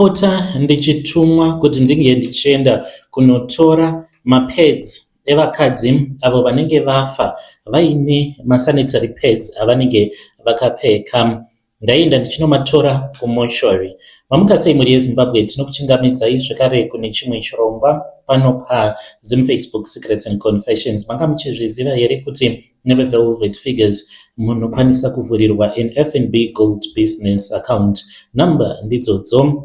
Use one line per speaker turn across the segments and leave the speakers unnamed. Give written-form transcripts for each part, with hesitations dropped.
Pota ndichitumwa kuti ndinge ndichienda kunotora mapads evakadzi avo vanenge vafa vaine masanitary pads avanenge vakapfeka. Ndaienda ndichinomatora kumochari. Mamuka sei mhuri yeZimbabwe? Tinokuchingamidzai zvekare kune chimwe chirongwa pano paZim Facebook Secrets and Confessions. Manga muchizviziva here kuti neveVelvet Figures munokwanisa kuvhurirwa an FNB Gold Business Account? Number ndidzodzo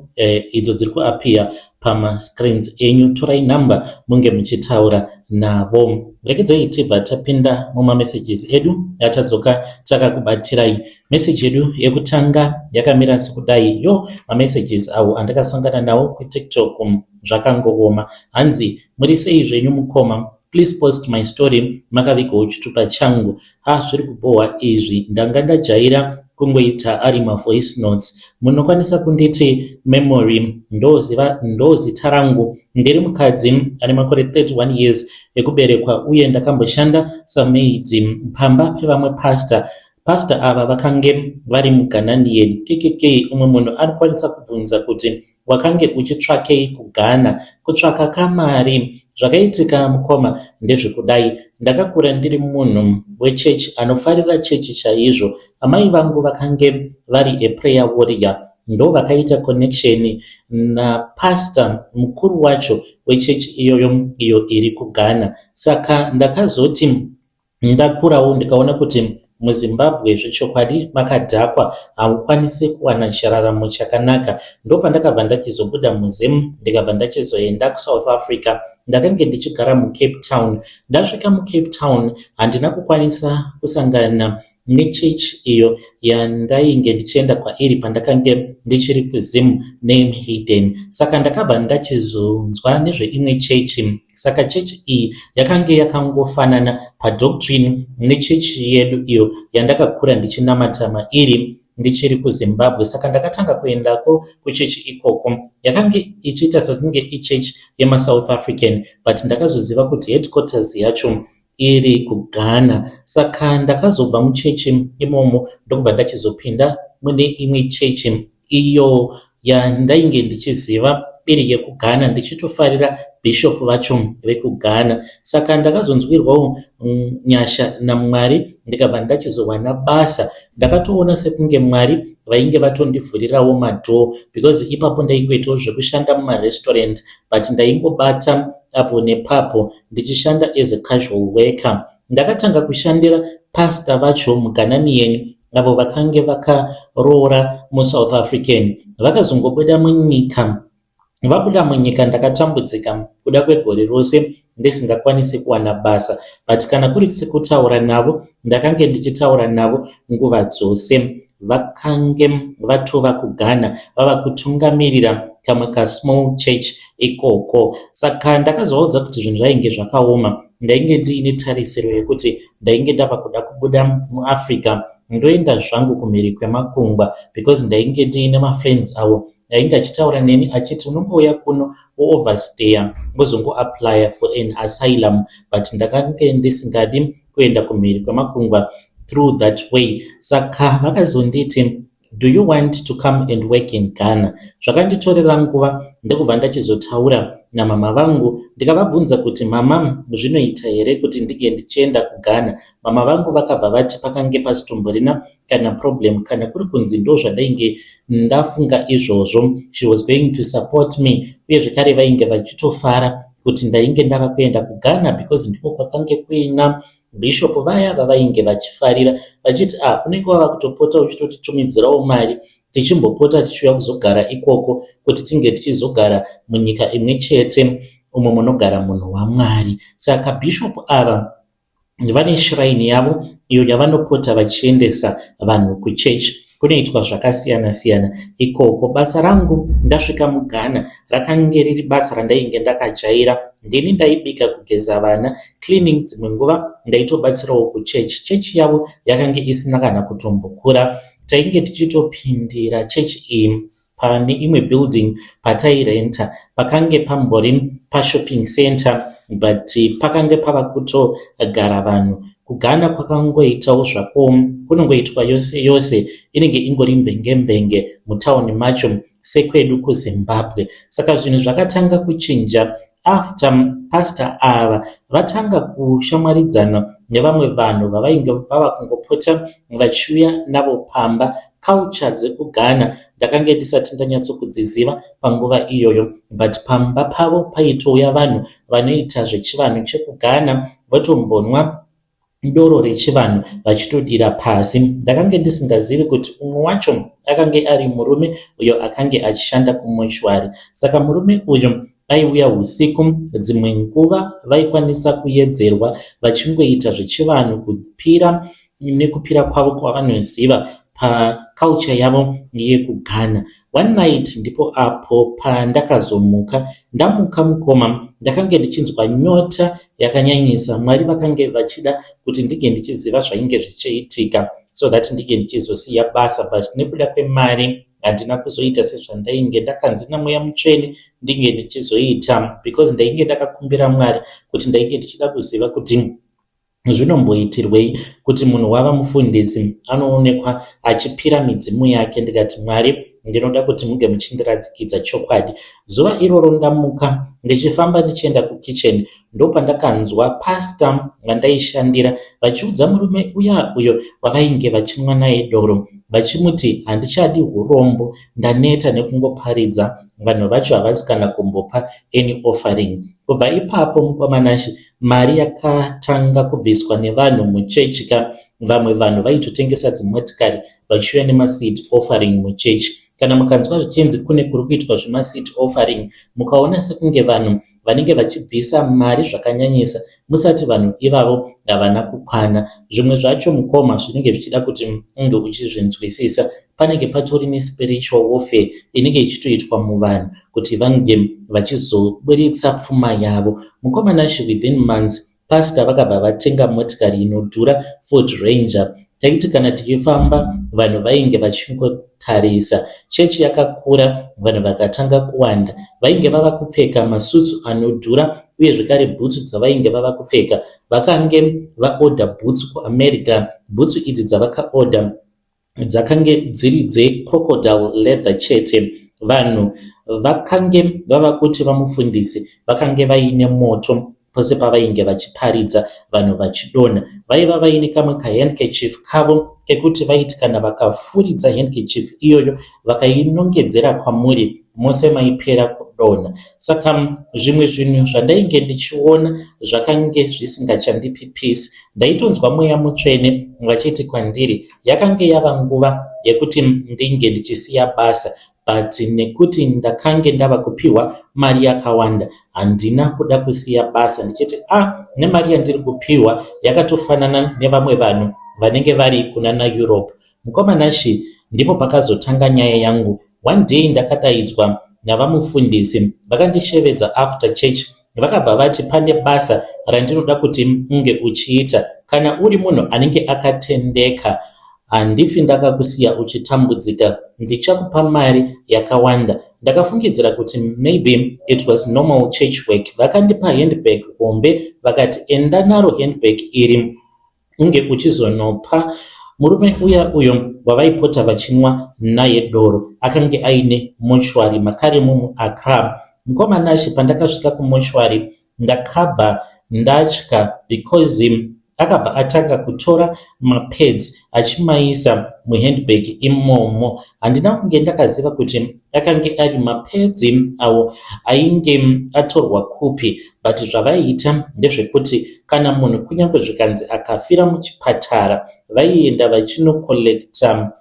idzo dziri kuappear pamascreens enyu. Torai number munge muchitaura navo. Regedzai tibva tapinda mumamessages edu atadzoka takakubatirai. Message yedu yekutanga yakamira sekudai. Yo, mamessages awo andakasangana nawo kuTikTok zvakangooma. Hanzi, "Muri sei zvenyu mukoma? Please post my story, makavigawo chitupa changu." Ha, zviri kubhohwa izvi. Ndanga ndajaira kungoita ari mavoice notes. Munokwanisa kunditi Memory, ndo zita rangu. Ndiri mukadzi ane makore 31 years ekuberekwa uye ndakamboshanda samaid pamba pevamwe pastor. Pastor ava vakange vari muGhananian. Kkk, umwe munhu anokwanisa kubvunza kuti wakange uchitsvakei kuGhana? Kutsvaka kamari. Zvakaitika mukoma ndezvekudai: ndakakura ndiri munhu wechechi anofarira chechi chaizvo. Amai vangu vakange vari a prayer warrior, ndo vakaita connection napastor mukuru wacho wechechi iyoyo, iyo iri kuGhana. Saka ndakazoti ndakurawo ndikaona kuti muZimbabwe zvechokwadi makadhakwa, haukwanisi kuwana chiraramo chakanaka. Ndopandakabva ndachizobuda muZim, ndikabva ndachizoenda kuSouth Africa. Ndakange ndichigara muCape Town. Ndasvika muCape Town, handina kukwanisa kusangana nechechi iyo yandainge ndichienda kwairi pandakange ndichiri kuZim, name hidden. Saka ndakabva ndachizonzwa nezveimwe chechi. Saka chechi iyi yakange yakangofanana padoctrine nechechi yedu iyo yandakakura ndichinamata mairi ndichiri kuZimbabwe. Saka ndakatanga kuendako kuchechi ikoko. Yakange ichiita sekunge ichechi yemaSouth African, but ndakazoziva kuti headquarters yacho iri kuGhana. Saka ndakazobva muchechi imomo, ndokubva ndachizopinda mune imwe chechi iyo yandainge ndichiziva iri yekuGhana, ndichitofarira bishop vacho vekuGhana. Saka ndakazonzwirwawo nyasha naMwari, ndikabva ndachizowana basa. Ndakatoona sekunge Mwari vainge vatondivhurirawo madoor, because ipapo ndaingoitawo zvekushanda mumarestaurant, but ndaingobata apo nepapo ndichishanda as a casual worker. Ndakatanga kushandira pastor vacho muGhananian, avo vakange vakaroora muSouth African, vakazongobuda munyika. Vabuda munyika, ndakatambudzika kuda kwegore rose ndisingakwanisi kuwana basa, but kana kuri sekutaura navo, ndakange ndichitaura navo nguva dzose. Vakange vatova kuGhana, vava kutungamirira kamwe kasmall church ikoko. Saka ndakazovaudza kuti zvinhu zvainge zvakaoma. Ndainge ndiine tarisiro yekuti ndainge ndava kuda kubuda muAfrica, ndoenda zvangu kumhiri kwemakungwa, because ndainge ndiine mafriends avo ainge achitaura neni achiti unombouya kuno wooverstaya, wozongoapplya for an asylum, but ndakange ndisingadi kuenda kumhiri kwemakungwa through that way. Saka vakazonditi, "Do you want to come and work in Ghana?" Zvakanditorera nguva, ndokubva ndachizotaura namama vangu, ndikavabvunza kuti, "Mama, zvinoita here kuti ndinge ndichienda kuGhana?" Mama vangu vakabva vati pakange pasitomborina kana problem, kana kuri kunzi ndo zvandainge ndafunga izvozvo. She was going to support me, uye zvekare vainge vachitofara kuti ndainge ndava kuenda kuGhana, because ndiko kwakange kuina bishop vaya vavainge vachifarira, vachiti, "Ah, unenge wava kutopota uchitotitumidzirawo mari, tichimbopota tichiuya kuzogara ikoko kuti tinge tichizogara munyika imwe chete umo munogara munhu waMwari." Saka bishop ava vane shrine yavo iyo yavanopota vachiendesa vanhu kuchechi kunoitwa zvakasiyana-siyana ikoko. Basa rangu ndasvika muGhana rakange riri basa randainge ndakajaira. Ndini ndaibika, kugeza vana, cleaning. Dzimwe nguva ndaitobatsirawo kuchechi. Chechi yavo yakange isina kana kutombokura. Tainge tichitopindira chechi iyi pane imwe building patairenta. Pakange pambori pashopping center, but pakange pava kutogara vanhu. KuGhana kwakangoitawo zvako kunongoitwa yose yose, inenge ingori mvenge mvenge mutauni macho. sekwedu kuZimbabwe. Saka zvinhu zvakatanga kuchinja after pastor ava vatanga kushamwaridzana nevamwe vanhu vavainge vava kungopota vachiuya navo pamba. Culture dzekuGhana ndakange ndisati ndanyatsokudziziva panguva iyoyo, but pamba pavo paitouya vanhu vanoita zvechivanhu chekuGhana, votombonwa doro rechivanhu vachitodira pasi. Ndakange ndisingazivi kuti umwe wacho akange ari murume uyo akange achishanda kumochwari. Saka murume uyu aiuya usiku, dzimwe nguva vaikwanisa kuyedzerwa vachingoita zvechivanhu, kupira nekupira kwavo kwavanoziva paculture yavo yekuGhana. One night ndipo apo pandakazomuka. Ndamuka mukoma, ndakange ndichinzwa nyota yakanyanyisa. Mwari vakange vachida kuti ndinge ndichiziva zvainge zvichiitika so that ndinge ndichizosiya basa, but nekuda kwemari handina kuzoita sezvandainge ndakanzi naMweya Mutsvene ndinge ndichizoita, because ndainge ndakakumbira Mwari kuti ndainge ndichida kuziva kuti zvinomboitirwei kuti munhu wava mufundisi anoonekwa achipira midzimu yake. Ndikati, "Mwari, ndinoda kuti munge muchindiradzikidza chokwadi." Zuva iroro ndamuka ndichifamba ndichienda kukicheni, ndopandakanzwa pasta vandaishandira vachiudza murume uya uyo wavainge vachinwa naye doro, vachimuti, "Handichadi urombo, ndaneta nekungoparidza, vanhu vacho havasi kana kumbopa any offering." Kubva ipapo, mukoma Nashe, mari yakatanga kubviswa nevanhu muchechi ka. Vamwe vanhu vaitotengesa dzimotikari vachiuya nemaseed offering muchechi. Kana mukanzwa zvichinzi kune kuri kuitwa zvemaseed offering, mukaona sekunge vanhu vanenge vachibvisa mari zvakanyanyisa, musati vanhu ivavo havana kukwana. Zvimwe zvacho, mukoma, zvinenge zvichida kuti unge uchizvinzwisisa. Panenge patori nespiritual warfare inenge ichitoitwa muvanhu kuti vange vachizoburitsa pfuma yavo. Mukoma Nashe, within months pastor vakabva vatenga motikari inodhura, Ford Ranger. Taiti kana tichifamba, vanhu vainge vachingotarisa. Chechi yakakura, vanhu vakatanga kuwanda. Vainge vava kupfeka masutsu anodhura, uye zvekare bhutsu dzavainge vava kupfeka, vakange vaodha bhutsu kuAmerica. Bhutsu idzi dzavakaodha dzakange dziri dzecrocodile leather chete. Vanhu vakange vava kuti vamufundisi vakange vaine moto. Pose pavainge vachiparidza, vanhu vachidonha. Vaiva vaine kamwe kahandkerchief kavo kekuti vaiti kana vakafuridza handkerchief iyoyo, vakainongedzera kwamuri, mose maipera kudonha. Saka zvimwe zvinhu zvandainge ndichiona zvakange zvisingachandipi peace. Ndaitonzwa Mweya Mutsvene vachiti kwandiri yakange yava nguva yekuti ndinge ndichisiya basa, but nekuti ndakange ndava kupiwa mari yakawanda, handina kuda kusiya basa, ndichiti a ah, nemari yandiri kupiwa yakatofanana nevamwe vanhu vanenge vari kuna naEurope. Mukoma Nashe, ndipo pakazotanga nyaya yangu. One day ndakadaidzwa navamufundisi. Vakandishevedza after church, vakabva vati pane basa randinoda kuti unge uchiita. Kana uri munhu anenge akatendeka, handifi ndakakusiya uchitambudzika, ndichakupa mari yakawanda. Ndakafungidzira kuti maybe it was normal church work. Vakandipa handbag hombe, vakati, "Enda naro handbag iri, unge uchizonopa murume uya uyo wavaipota vachinwa naye doro." Akange aine mochwari makaremo muAccra. Mukoma Nashe, pandakasvika kumochwari ndakabva ndatya, because akabva atanga kutora mapads achimaisa muhandbag imomo. Handina kunge ndakaziva kuti akange ari mapads awo ainge atorwa kupi, but zvavaiita ndezvekuti kana munhu kunyange zvikanzi akafira muchipatara, vaienda vachinocollecta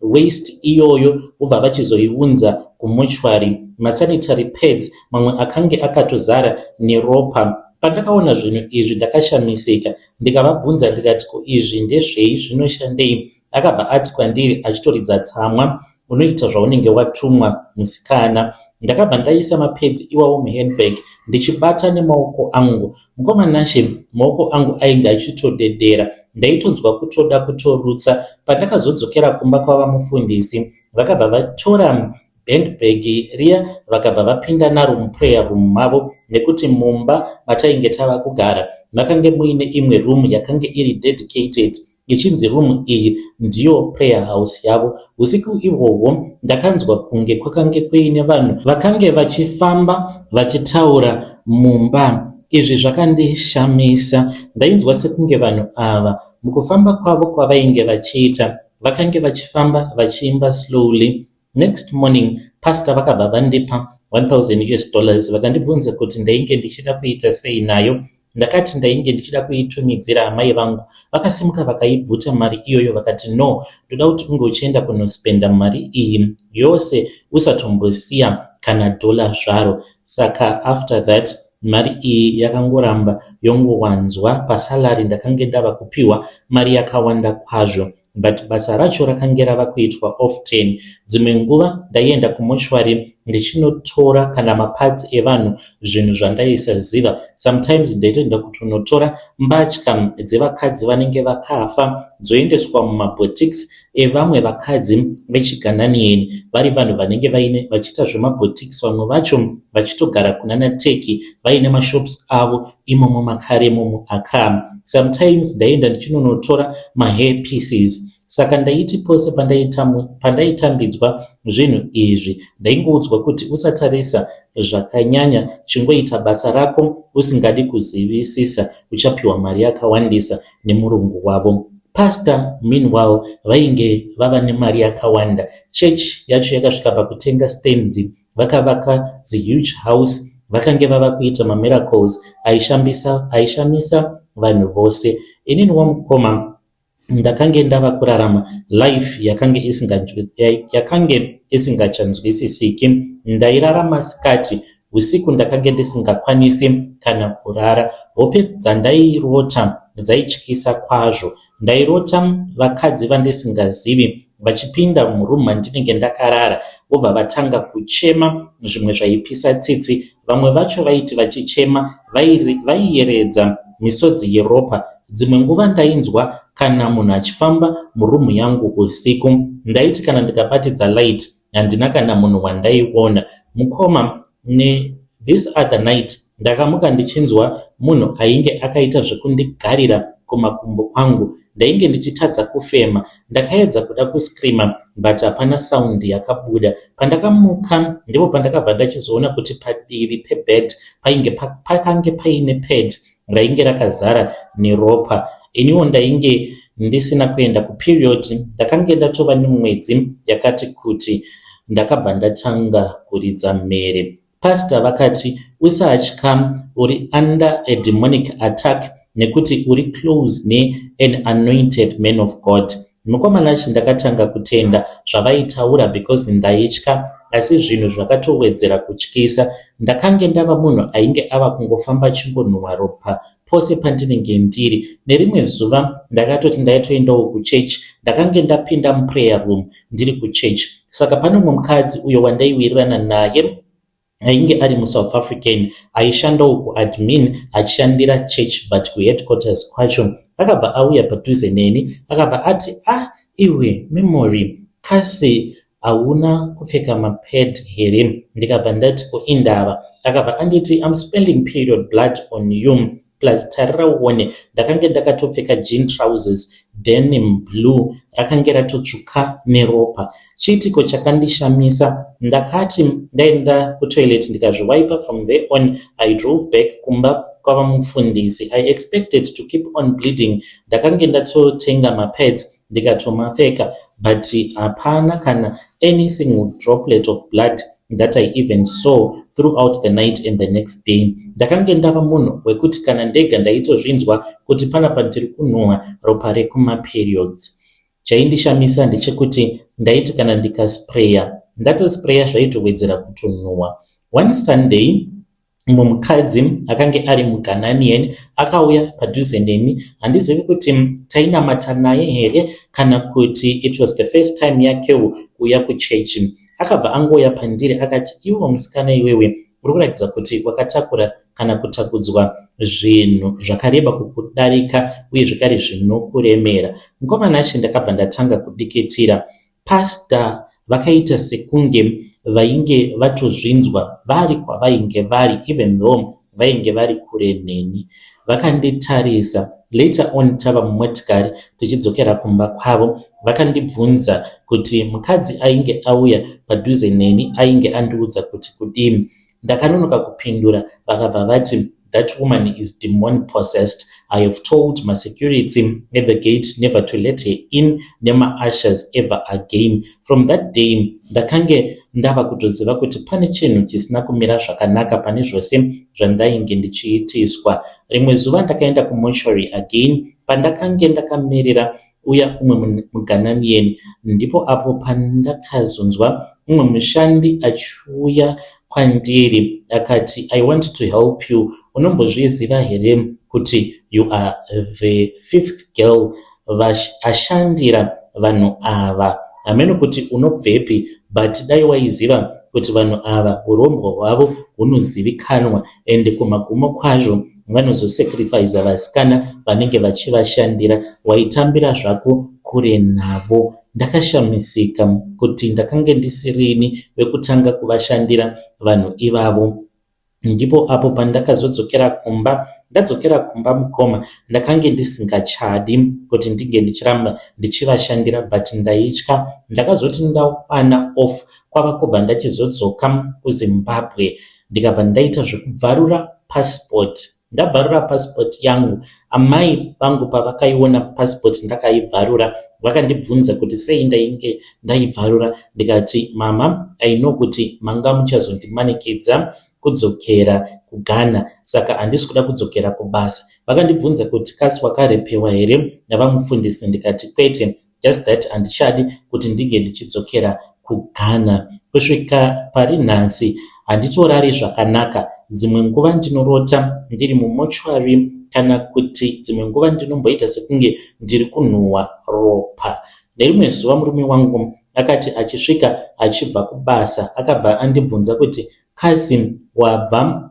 waste iyoyo, vobva vachizoiunza kumochwari. Masanitary pads mamwe akange akatozara neropa. Pandakaona zvinhu izvi ndakashamisika, ndikavabvunza ndikati, "Ko izvi ndezvei? Zvinoshandei?" Akabva ati kwandiri achitoridza tsamwa, "Unoita zvaunenge watumwa, musikana." Ndakabva ndaisa mapads iwawo muhandbag ndichibata nemaoko angu. Mukoma Nashe, maoko angu ainge achitodedera, ndaitonzwa kutoda kutorutsa. Pandakazodzokera kumba kwava mufundisi, vakabva vatora handbag riya, vakabva vapinda naro muprayer room mavo, nekuti mumba matainge tava kugara makange muine imwe room yakange iri dedicated. Ichinzi room iyi ndiyo prayer house yavo. Usiku ihwohwo ndakanzwa kunge kwakange kuine vanhu vakange vachifamba vachitaura mumba. Izvi zvakandishamisa. Ndainzwa sekunge vanhu ava mukufamba kwavo kwavainge vachiita vakange vachifamba vachiimba slowly. Next morning pastor vakabva vandipa 1000 US dollars vakandibvunza kuti ndainge ndichida kuita sei nayo. Ndakati ndainge ndichida kuitumidzira amai vangu. Vakasimuka vakaibvuta mari iyoyo vakati no, ndoda kuti unge uchienda kunospenda mari iyi yose usatombosiya kana dhola zvaro. Saka after that mari iyi yakangoramba yongowanzwa pasalary ndakange ndava kupiwa mari yakawanda kwazvo but basa racho rakange rava kuitwa often. Dzimwe nguva ndaienda kumochwari ndichinotora kana maparts evanhu zvinhu zvandaisaziva. Sometimes ndaitoenda kutonotora mbatya dzevakadzi vanenge vakafa dzoendeswa mumaboutiques evamwe vakadzi vechiGhananian vari vanhu vanenge vaine vachiita zvemaboutiques vamwe vacho vachitogara kunana Turkey vaine mashops avo imomo makare muAccra. Sometimes ndaienda ndichinonotora mahair pieces saka ndaiti pose pandaitambidzwa zvinhu izvi ndaingoudzwa kuti usatarisa zvakanyanya chingoita basa rako usingadi kuzivisisa uchapiwa mari yakawandisa nemurungu wavo. Pastor meanwhile vainge vava nemari yakawanda. Church yacho yakasvika pakutenga stand vakavaka zihuge house vakange vava kuita mamiracles aishamisa vanhu vose. Inini wamukoma ndakange ndava kurarama life yakange isingachanzwisisiki. Ndairarama sikati usiku ndakange ndisingakwanisi kana kurara. Hope dzandairota dzaityisa kwazvo. Ndairota vakadzi vandisingazivi vachipinda murumu mandinenge ndakarara vobva vatanga kuchema zvimwe zvaipisa tsitsi. Vamwe vacho vaiti vachichema vaiyeredza misodzi yeropa. Dzimwe nguva ndainzwa kana munhu achifamba murumu yangu usiku. Ndaiti kana ndikabatidza light handina kana munhu wandaiona. Mukoma nethis other night ndakamuka ndichinzwa munhu ainge akaita zvekundigarira kumakumbo kwangu. Ndainge ndichitadza kufema. Ndakaedza kuda kuscreama but hapana sound yakabuda. Pandakamuka ndipo pandakabva ndachizoona kuti padivi pebed painge pakange paine pad rainge rakazara neropa. Iniwo ndainge ndisina kuenda kuperiod ndakange ndatova nemwedzi yakati kuti ndakabva ndatanga kuridza mhere. Pastor vakati usatya uri under a demonic attack nekuti uri close nean anointed man of God. Mukomana ndakatanga kutenda zvavaitaura because ndaitya asi zvinhu zvakatowedzera kutyisa. Ndakange ndava munhu ainge ava kungofamba achingonhuhwa ropa pose pandinenge ndiri. Nerimwe zuva ndakatoti ndaitoendawo kuchechi. Ndakange ndapinda muprayer room ndiri kuchechi. Saka pane mumwe mukadzi uyo wandaiwirirana naye ainge ari muSouth African aishandawo kuadmin achishandira church but kuheadquarters kwacho. Akabva auya padhuze neni akabva ati ah iwe Memory kasi hauna kupfeka mapad here? Ndikabva ndati ko indava. Akabva anditi I'm smelling period blood on you plus tarira uone ndakange ndakatopfeka jean trousers denim blue rakange ratotsvuka neropa. Chiitiko chakandishamisa ndakati ndaenda kutoilet ndikazviwaipa from there on I drove back kumba kwava mufundisi. I expected to keep on bleeding ndakange ndatotenga mapads ndikatomapfeka but hapana kana any single droplet of blood that I even saw throughout the night and the next day. Ndakange ndava munhu wekuti kana ndega ndaitozvinzwa kuti panapa ndiri kunhuhwa ropa rekumaperiods. Chaindishamisa ndechekuti ndaiti kana ndikaspreya ndatospreya zvaitowedzera kutonhuhwa. One Sunday mumwe mukadzi akange ari muGhananian akauya padhuze neni. Handizivi kuti tainamata naye here kana kuti it was the first time yakewo kuuya kuchechi. Akabva angouya pandiri akati iwe musikana iwewe uri kuratidza kuti wakatakura kana kutakudzwa zvinhu zvakareba kukudarika uye zvekare zvinokuremera. Mukomana achi ndakabva ndatanga kudikitira. Pastor vakaita sekunge vainge vatozvinzwa vari kwavainge vari even though vainge vari kure neni. Vakanditarisa later on tava mumotikari tichidzokera kumba kwavo, vakandibvunza kuti mukadzi ainge auya padhuze neni ainge andiudza kuti kudini. Ndakanonoka kupindura, vakabva vati, "That woman is demon possessed. I have told masecurity at the gate never to let her in nemaushers ever again." From that day ndakange ndava kutoziva kuti pane chinhu chisina kumira zvakanaka pane zvose zvandainge ndichiitiswa. Rimwe zuva ndakaenda kumochari again. Pandakange ndakamirira uya umwe muGhananian, ndipo apo pandakazonzwa umwe mushandi achiuya kwandiri akati, "I want to help you. Unombozviziva here kuti you are the fifth girl ashandira vanhu ava? Hameno kuti unobvepi, but dai waiziva kuti vanhu ava urombwa hwavo hunozivikanwa, ende kumagumo kwazvo vanozosacrifica vasikana vanenge vachivashandira. Waitambira zvako kure navo." Ndakashamisika kuti ndakange ndisirini wekutanga kuvashandira vanhu ivavo. Ndipo apo pandakazodzokera kumba. Ndadzokera kumba, mukoma, ndakange ndisingachadi kuti ndinge ndichiramba ndichivashandira, but ndaitya. Ndakazoti ndawana off, kwava kubva ndachizodzoka kuZimbabwe, ndikabva ndaita zvekubvarura passport. Ndabvarura passport yangu, amai vangu pavakaiona passport ndakaibvarura, vakandibvunza kuti sei ndainge ndaibvarura. Ndikati, "Mama, I know kuti manga muchazondimanikidza kudzokera kuGhana, saka handisi kuda kudzokera kubasa." Vakandibvunza kuti kasi wakarepewa here navamufundisi? Ndikati, "Kwete, just that handichadi kuti ndinge ndichidzokera kuGhana." Kusvika pari nhasi handitorari zvakanaka. Dzimwe nguva ndinorota ndiri mumochwari, kana kuti dzimwe nguva ndinomboita sekunge ndiri kunhuhwa ropa. Nerimwe zuva murume wangu akati achisvika achibva kubasa, akabva andibvunza kuti, "Kasi wabva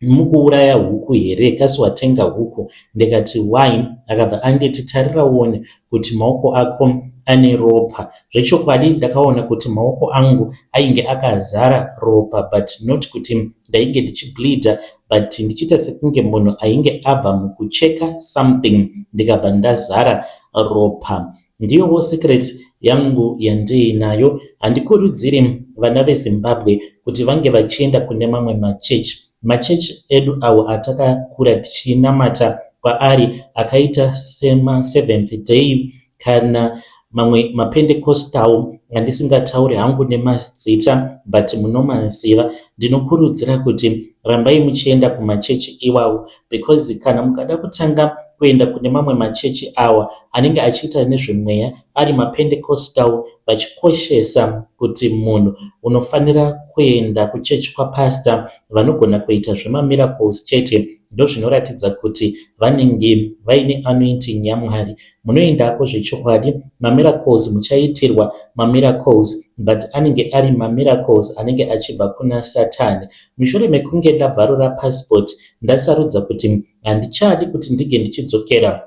mukuuraya huku here? Kasi watenga huku?" Ndikati, "Why?" Akabva anditi, "Tarira uone kuti maoko ako ane ropa." Zvechokwadi ndakaona kuti maoko angu ainge akazara ropa, but not kuti ndainge ndichibleedha, but ndichiita sekunge munhu ainge abva mukucheka something, ndikabva ndazara ropa. Ndiyowo secret yangu yandiinayo. Handikurudziri vana veZimbabwe kuti vange vachienda kune mamwe machechi. Machechi edu awo atakakura tichinamata kwaari, akaita semaSeventh Day kana mamwe maPentecostal andisingatauri hangu nemazita, but munomaziva, ndinokurudzira kuti rambai muchienda kumachechi iwawo, because kana mukada kutanga kuenda kune mamwe machechi awa anenge achiita nezvemweya, ari maPentecostal, vachikoshesa kuti munhu unofanira kuenda kuchechi kwapastor vanogona kuita zvemamiracles chete, ndozvinoratidza kuti vanenge vaine anointing yaMwari. Munoendako zvechokwadi, mamiracles muchaitirwa mamiracles, but anenge ari mamiracles anenge achibva kuna Satani. Mushure mekunge ndabvarura passport, ndasarudza kuti handichadi kuti ndinge ndichidzokera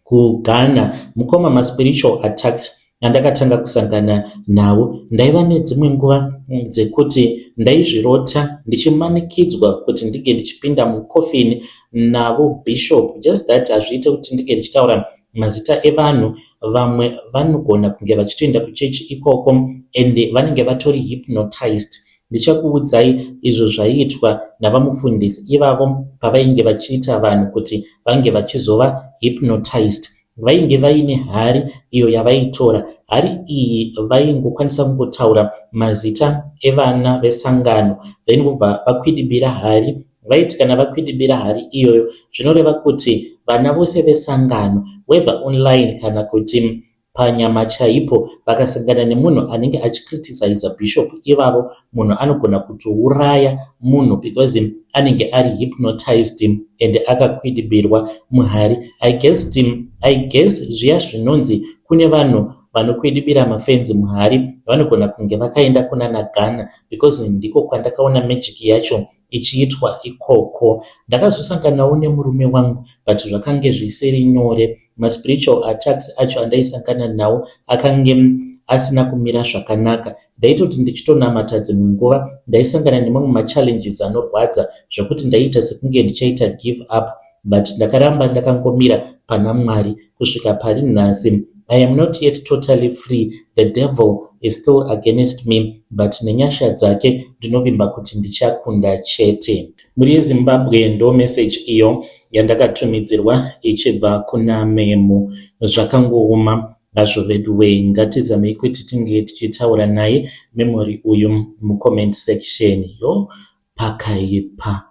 kuGhana, mukoma, maspiritual attacks andakatanga kusangana nawo, ndaiva nedzimwe nguva dzekuti ndaizvirota ndichimanikidzwa kuti ndinge ndichipinda mucoffin navo bishop. Just that hazviite kuti ndinge ndichitaura mazita evanhu. Vamwe vanogona kunge vachitoenda kuchechi ikoko ende vanenge vatori hypnotized. Ndichakuudzai izvo zvaiitwa navamufundisi ivavo pavainge vachiita vanhu kuti vange vachizova hypnotized. Vainge vaine hari iyo yavaitora. Hari iyi vaingokwanisa kungotaura mazita evana vesangano, then vobva vakwidibira hari. Vaiti kana vakwidibira hari iyoyo, zvinoreva kuti vana vose vesangano, whether online kana kuti panyama chaipo, vakasangana nemunhu anenge achicriticiza bishop ivavo, munhu anogona kutouraya munhu because anenge ari hypnotized and akakwidibirwa muhari. I guess zviya zvinonzi kune vanhu vanokwidibira mafenzi muhari, vanogona kunge vakaenda kunana Ghana, because ndiko kwandakaona magic yacho ichiitwa ikoko. Ndakazosanganawo nemurume wangu, but zvakange zvisiri nyore. Maspiritual attacks acho andaisangana nawo akange asina kumira zvakanaka. Ndaitoti ndichitonamata, dzimwe nguva ndaisangana nemamwe machallenges anorwadza zvekuti ndaiita sekunge ndichaita give up. But ndakaramba ndakangomira pana Mwari kusvika pari nhasi. I am not yet totally free, the devil is still against me, but nenyasha dzake ndinovimba kuti ndichakunda chete. Mhuri yeZimbabwe, ndo message iyo yandakatumidzirwa ichibva kuna Memo. Zvakangooma hazvo veduwe. Ngatizamei kuti tinge tichitaura naye Memory uyu mucomment section. Yo, pakaipa.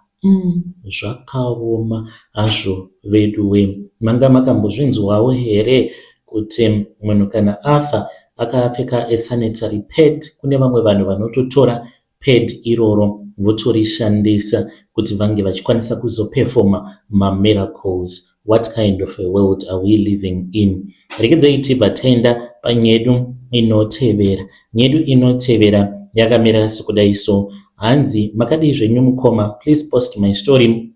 Zvakaoma hazvo veduwe. Manga makambozvinzwawo here kuti munhu kana afa akapfeka asanitary pad, kune vamwe vanhu vanototora pad iroro votorishandisa kuti vange vachikwanisa kuzoperforma mamiracles? What kind of a world are we living in? Rekedzai tibva taenda panyedu inotevera. Nyedu inotevera yakamira sekudai so. Hanzi, "Makadii zvenyu mukoma? Please post my story,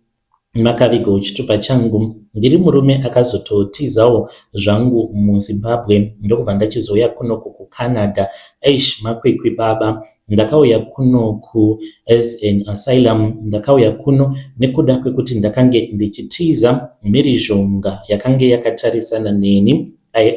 makavigawo chitupa changu. Ndiri murume akazototizawo zvangu muZimbabwe, ndokubva ndachizouya kunoku kuCanada. Eish, makwikwi baba. Ndakauya kunoku as an asylum. Ndakauya kuno nekuda kwekuti ndakange ndichitiza mhirizhonga yakange yakatarisana neni.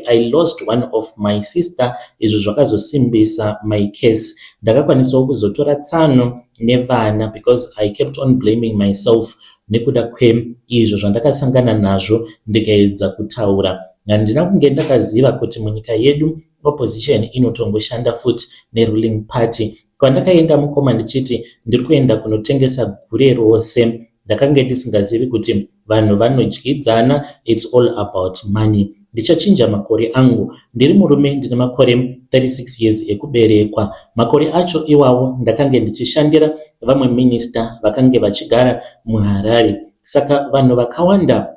I lost one of my sister. Izvo zvakazosimbisa my case. Ndakakwanisawo kuzotora tsano nevana because I kept on blaming myself nekuda kweizvo zvandakasangana nazvo. Ndikaedza kutaura, handina kunge ndakaziva kuti munyika yedu opposition inotongoshanda futi neruling party. Kwandakaenda mukoma, ndichiti ndiri kuenda kunotengesa gure rose, ndakange ndisingazivi kuti vanhu vanodyidzana. It's all about money. Ndichachinja makore angu. Ndiri murume, ndine makore 36 years ekuberekwa. Makore acho iwawo ndakange ndichishandira vamwe minista vakange vachigara muHarare. Saka vanhu vakawanda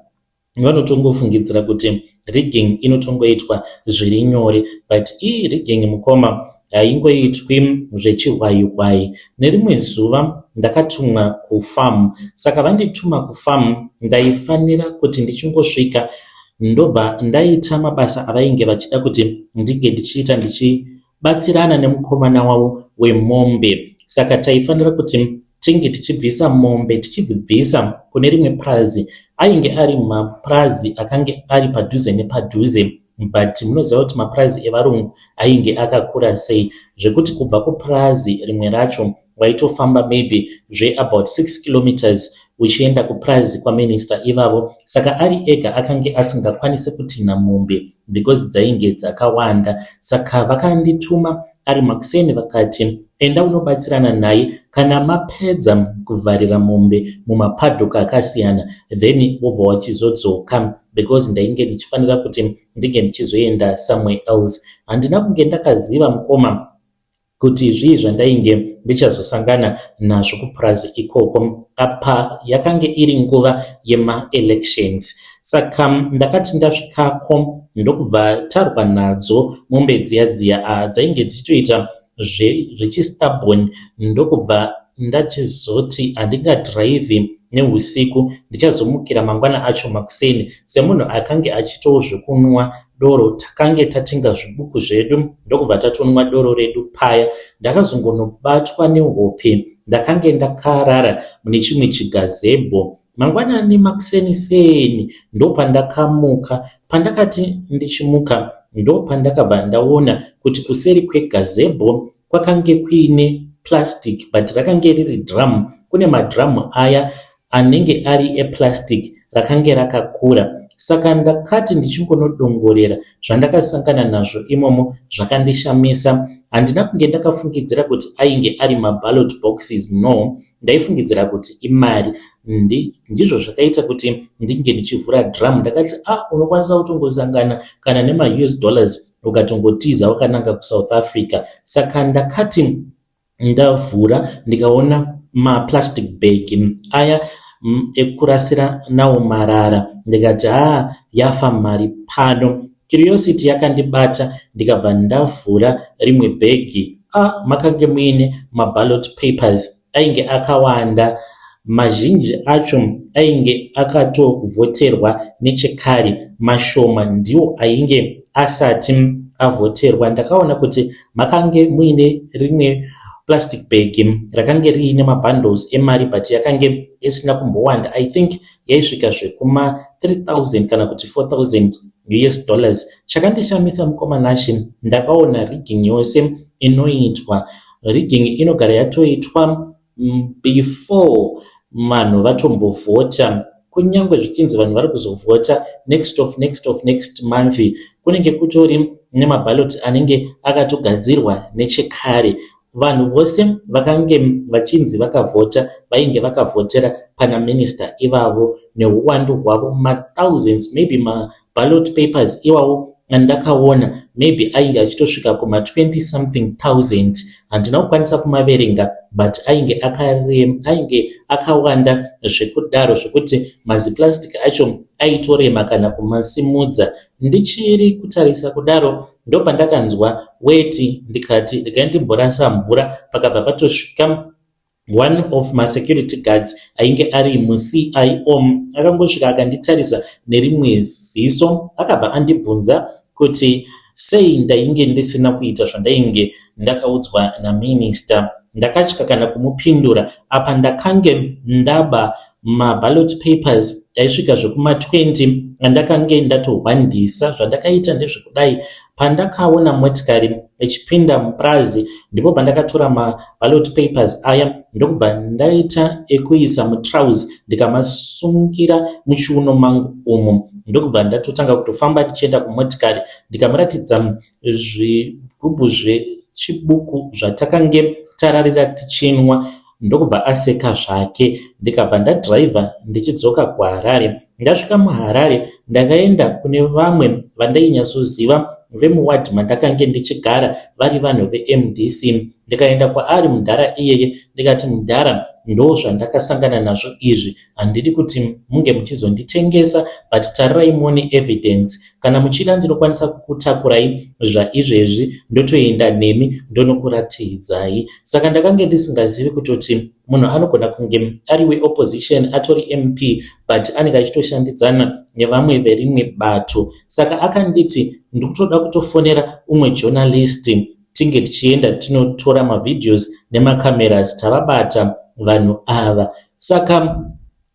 vanotongofungidzira kuti rigging inotongoitwa zviri nyore, but ii, rigging mukoma haingoitwi zvechihwai. Nerimwe zuva ndakatumwa kufamu. Saka vandituma kufamu, ndaifanira kuti ndichingosvika ndobva ndaita mabasa avainge vachida kuti ndinge ndichiita, ndichibatsirana nemukomana wavo wemombe. Saka taifanira kuti tinge tichibvisa mombe, tichidzibvisa kune rimwe purazi. Ainge ari mapurazi akange ari padhuze nepadhuze, but munoziva kuti mapurazi evarungu ainge akakura sei, zvekuti kubva kupurazi rimwe racho waitofamba maybe zveabout 6 kilometers uchienda kupurazi kwaminista ivavo. Saka ari ega akange asingakwanisi kutinha mombe because dzainge dzakawanda. Saka vakandituma ari makuseni, vakati, 'Enda unobatsirana naye. Kana mapedza kuvharira mombe mumapaddock akasiyana, then wobva wachizodzoka,' because ndainge ndichifanira kuti ndinge ndichizoenda somewhere else. Handina kunge ndakaziva mukoma kuti zvii zvandainge ndichazosangana nazvo kupurazi ikoko. Apa yakange iri nguva yemaelections. Saka ndakati ndasvikako, ndokubva tarwa nadzo mombe dziya dziya dzainge dzichitoita zvechistubborn. Ndokubva ndachizoti handingadhiraivhi neusiku, ndichazomukira mangwana acho makuseni. Semunhu akange achitawo zvekunwa doro, takange tatenga zvibuku zvedu, ndokubva tatonwa doro redu paya. Ndakazongonobatwa nehope, ndakange ndakarara mune chimwe chigazebo. Mangwanani makuseni seni ndopandakamuka. Pandakati ndichimuka, ndopandakabva ndaona kuti kuseri kwegazebo kwakange kuine plastic, but rakange riri drum. Kune madhiramu aya anenge ari eplastic, rakange rakakura. Saka ndakati ndichingonodongorera, zvandakasangana nazvo imomo zvakandishamisa. Handina kunge ndakafungidzira kuti ainge ari maballot boxes, no, ndaifungidzira kuti imari. Ndizvo zvakaita kuti ndinge ndichivhura dhiramu. Ndakati, "A, ah, unokwanisa kutongosangana kana nemaUS dollars ukatongotiza wakananga kuSouth Africa." Saka ndakati ndavhura, ndikaona maplastic bag aya ekurasira nawo marara. Ndikati, "Haa, yafa mari pano." Curiosity yakandibata, ndikabva ndavhura rimwe bhegi. A, makange muine maballot papers ainge akawanda. Mazhinji acho ainge akatovhoterwa nechekare, mashoma ndiwo ainge asati avhoterwa. Ndakaona kuti makange muine rimwe plastic bag rakange riine mabundles emari, but yakange isina kumbowanda. I think yaisvika zvekuma 3000 kana kuti 4000 US dollars. Chakandishamisa, mukoma Nashe, ndakaona rigging yose inoitwa. Rigging inogara yatoitwa before vanhu vatombovhota. Kunyange zvichinzi vanhu vari kuzovhota next of next of next month, kunenge kutori nemabhaloti anenge akatogadzirwa nechekare. Vanhu vose vakange vachinzi vakavhota vainge vakavhotera pana minista ivavo neuwandu hwavo, mathousands. Maybe maballot papers iwawo andakaona maybe ainge achitosvika kuma20 something thousand. Handina kukwanisa kumaverenga, but ainge akawanda zvekudaro zvokuti maziplastic acho aitorema kana kumasimudza. Ndichiri kutarisa kudaro, ndopandakanzwa weti. Ndikati regai ndimborasa mvura. Pakabva patosvika one of masecurity guards ainge ari muCIO. Akangosvika akanditarisa nerimwe ziso, akabva andibvunza kuti sei ndainge ndisina kuita zvandainge ndakaudzwa naminista. Ndakatya kana kumupindura. Apa ndakange ndaba maballot papers aisvika zvekuma20 andakange ndatohwandisa. Zvandakaita ndezvekudai: pandakaona motikari ichipinda mupurazi, ndipo pandakatora maballot papers aya, ndokubva ndaita ekuisa mutrousers, ndikamasungira muchiuno mangu umu, ndokubva ndatotanga kutofamba tichienda kumotikari. Ndikamuratidza zvigubhu zvechibuku zvatakange tararira tichinwa, ndokubva aseka zvake. Ndikabva ndadhiraivha ndichidzoka kuHarare. Ndasvika muHarare, ndakaenda kune vamwe vandainyatsoziva vemuwadhi mandakange ndichigara, vari vanhu veMDC. Ndikaenda kwaari mudhara iyeye, ndikati, "Mudhara, ndo zvandakasangana nazvo izvi. Handidi kuti munge muchizonditengesa, but tarirai muone evidence. Kana muchida, ndinokwanisa kukutakurai zvaizvezvi, ndotoenda nemi, ndonokuratidzai." Saka ndakange ndisingazivi kutoti munhu anogona kunge ari weopposition, atori MP, but anenge achitoshandidzana nevamwe verimwe bato. Saka akanditi ndikutoda kutofonera umwe journalist, tinge tichienda tinotora mavideos nemacameras, tavabata vanhu ava. Saka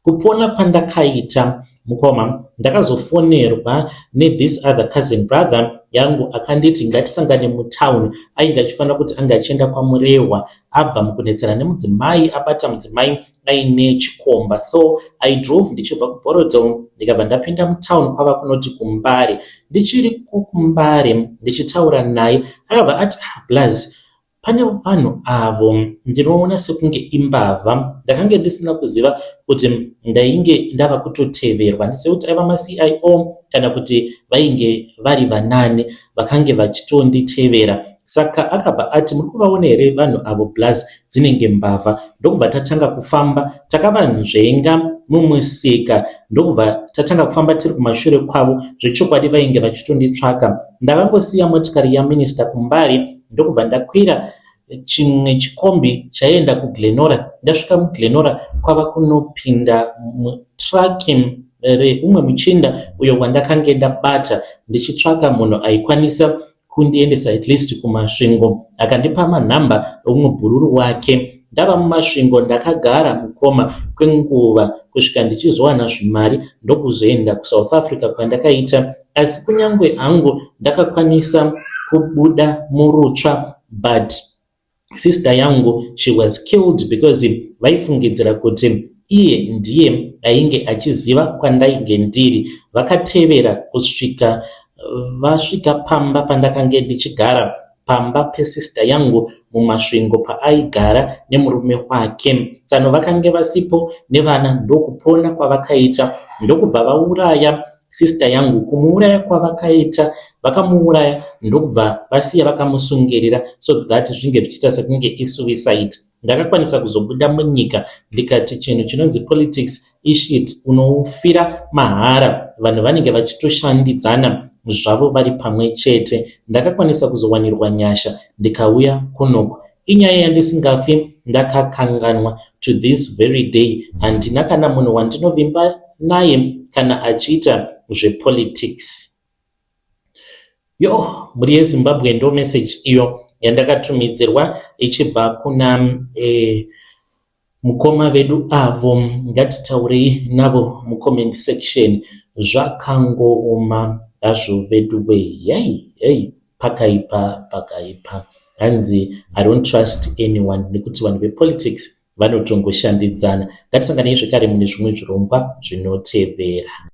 kupona kwandakaita, mukoma, ndakazofonerwa nethis other cousin brother yangu, akanditi ngatisangane mutown. Ainge achifanira kuti ange achienda kwaMurehwa, abva mukunetsana nemudzimai, abata mudzimai aine chikomba. So I drove ndichibva kuBorrowdale, ndikabva ndapinda mutown, kwava kunoti kuMbare. Ndichiri kuMbare ndichitaura naye, akabva ati, "Ah, blaz, pane vanhu avo, ndinoona sekunge imbavha." Ndakange ndisina kuziva kuti ndainge ndava kutoteverwa, sekuti aiva maCIO kana kuti vainge vari vanani vakange vachitonditevera. Saka akabva ati, "Muri kuvaona here vanhu avo, blaz? Dzinenge mbavha." Ndokubva tatanga kufamba, takavanzvenga mumusika, ndokubva tatanga kufamba tiri kumashure kwavo. Zvechokwadi vainge vachitonditsvaka. Ndakangosiya motikari yaminista kuMbare, ndokubva ndakwira chimwe chikombi chaienda kuGlen Norah. Ndasvika muGlen Norah, kwava kunopinda mutraki reumwe muchinda uyo wandakange ndabata ndichitsvaka munhu aikwanisa kundiendesa at least kuMasvingo. Akandipa manhamba eumwe bhururu wake. Ndava muMasvingo, ndakagara, mukoma, kwenguva kusvika ndichizowana zvimari, ndokuzoenda kuSouth Africa kwandakaita. Asi kunyange hangu ndakakwanisa kubuda murutsva, but sister yangu, she was killed because vaifungidzira kuti iye ndiye ainge achiziva kwandainge ndiri. Vakatevera kusvika vasvika pamba pandakange ndichigara, pamba pesista yangu muMasvingo, paaigara nemurume wake. Tsano vakange vasipo nevana, ndokupona kwavakaita, ndokubva vauraya sista yangu. Kumuuraya kwavakaita, vakamuuraya, ndokubva vasiya vakamusungirira so that zvinge zvichiita sekunge isuicide. Ndakakwanisa kuzobuda munyika, ndikati chinhu chinonzi politics ishit, unofira mahara. Vanhu vanenge vachitoshandidzana zvavo vari pamwe chete. Ndakakwanisa kuzowanirwa nyasha, ndikauya kunoku. Inyaya yandisingafi ndakakanganwa to this very day. Handina kana munhu wandinovimba naye kana achiita zvepolitics. Yo, mhuri yeZimbabwe, ndo message iyo yandakatumidzirwa ichibva kuna mukoma vedu avo. Ngatitaurei navo mucomment section. Zvakangooma hazvo vedu wei, yai pakaipa, pakaipa. Hanzi, "I don't trust anyone," nekuti vanhu vepolitics vanotongoshandidzana. Ngatisanganei zvekare mune zvimwe zvirongwa zvinotevera.